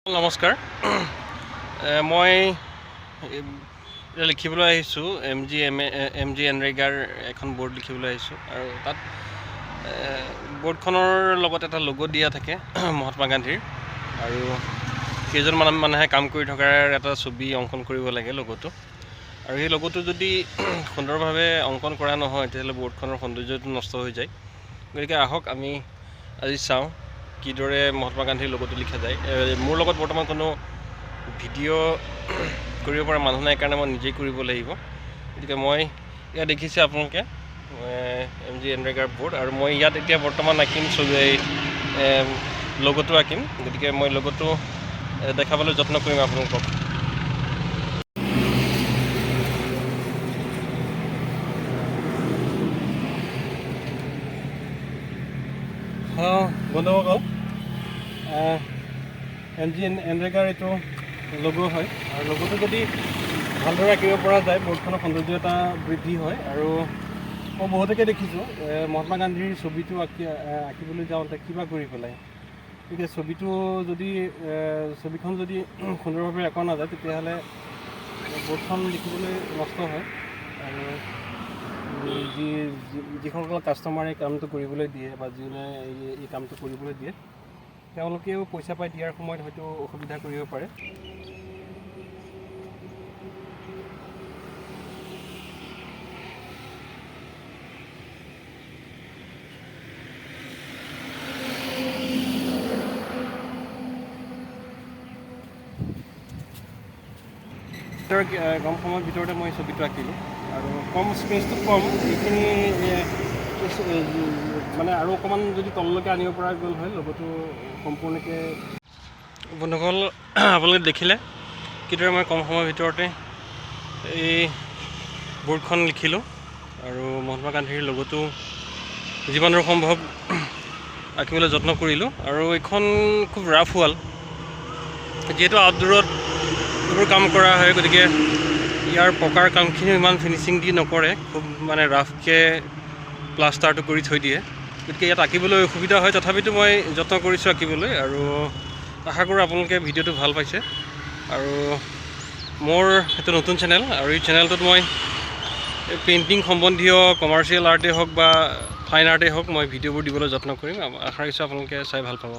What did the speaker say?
নমস্কাৰ, মই এতিয়া লিখিবলৈ আহিছোঁ এম জি এনৰেগাৰ এখন বৰ্ড লিখিবলৈ আহিছোঁ আৰু তাত বৰ্ডখনৰ লগত এটা লগো দিয়া থাকে মহাত্মা গান্ধীৰ আৰু কেইজনমান মানুহে কাম কৰি থকাৰ এটা ছবি অংকন কৰিব লাগে লগতো। আৰু সেই লগতো যদি সুন্দৰভাৱে অংকন কৰা নহয়, তেতিয়াহ'লে বৰ্ডখনৰ সৌন্দৰ্যটো নষ্ট হৈ যায়। গতিকে আহক, আমি আজি চাওঁ কিদৰে মহাত্মা গান্ধীৰ লগতো লিখা যায়। মোৰ লগত বৰ্তমান কোনো ভিডিঅ' কৰিব পৰা মানুহ নাই কাৰণে মই নিজেই কৰিব লাগিব। গতিকে মই ইয়াত দেখিছে আপোনালোকে এম জি এনৰেগাৰ বৰ্ড আৰু মই ইয়াত এতিয়া বৰ্তমান আঁকিম ছবি, লগতো আঁকিম। গতিকে মই লগতো দেখাবলৈ যত্ন কৰিম আপোনালোকক। বন্ধুসকল, এম জি এনৰেগাৰ এইটো লগো হয় আৰু লগটো যদি ভালদৰে আঁকিব পৰা যায়, বৰ্ডখনৰ সৌন্দৰ্য এটা বৃদ্ধি হয়। আৰু মই বহুতকে দেখিছোঁ মহাত্মা গান্ধীৰ ছবিটো আঁকিবলৈ যাওঁতে কিবা কৰি পেলাই। গতিকে ছবিটো যদি ছবিখন যদি সুন্দৰভাৱে আঁকা নাযায়, তেতিয়াহ'লে বৰ্ডখন দেখিবলৈ নষ্ট হয়। আৰু যিসকল কাষ্টমাৰে কামটো কৰিবলৈ দিয়ে বা যোনে এই কামটো কৰিবলৈ দিয়ে, তেওঁলোকেও পইচা পাই দিয়াৰ সময়ত হয়তো অসুবিধা কৰিব পাৰে। কম সময়ৰ ভিতৰতে মই ছবিটো আঁকিলোঁ আৰু কম স্পেচটো কম এইখিনি মানে আৰু অকণমান যদি তললৈকে আনিব পৰা গ'ল হয় লগতো সম্পূৰ্ণকৈ। বন্ধুসকল, আপোনালোকে দেখিলে কিদৰে মই কম সময়ৰ ভিতৰতে এই বৰ্ডখন লিখিলোঁ আৰু মহাত্মা গান্ধীৰ লগতো যিমান দূৰ সম্ভৱ আঁকিবলৈ যত্ন কৰিলোঁ। আৰু এইখন খুব ৰাফ ৱাল, যিহেতু আউটডোৰত এইবোৰ কাম কৰা হয়, গতিকে ইয়াৰ পকাৰ কামখিনিও ইমান ফিনিচিং দি নকৰে, খুব মানে ৰাফকৈ প্লাষ্টাৰটো কৰি থৈ দিয়ে। গতিকে ইয়াত আঁকিবলৈ অসুবিধা হয়। তথাপিতো মই যত্ন কৰিছোঁ আঁকিবলৈ আৰু আশা কৰোঁ আপোনালোকে ভিডিঅ'টো ভাল পাইছে। আৰু মোৰ এইটো নতুন চেনেল আৰু এই চেনেলটোত মই পেইণ্টিং সম্বন্ধীয় কমাৰ্চিয়েল আৰ্টেই হওক বা ফাইন আৰ্টেই হওক, মই ভিডিঅ'বোৰ দিবলৈ যত্ন কৰিম। আশা ৰাখিছোঁ আপোনালোকে চাই ভাল পাব।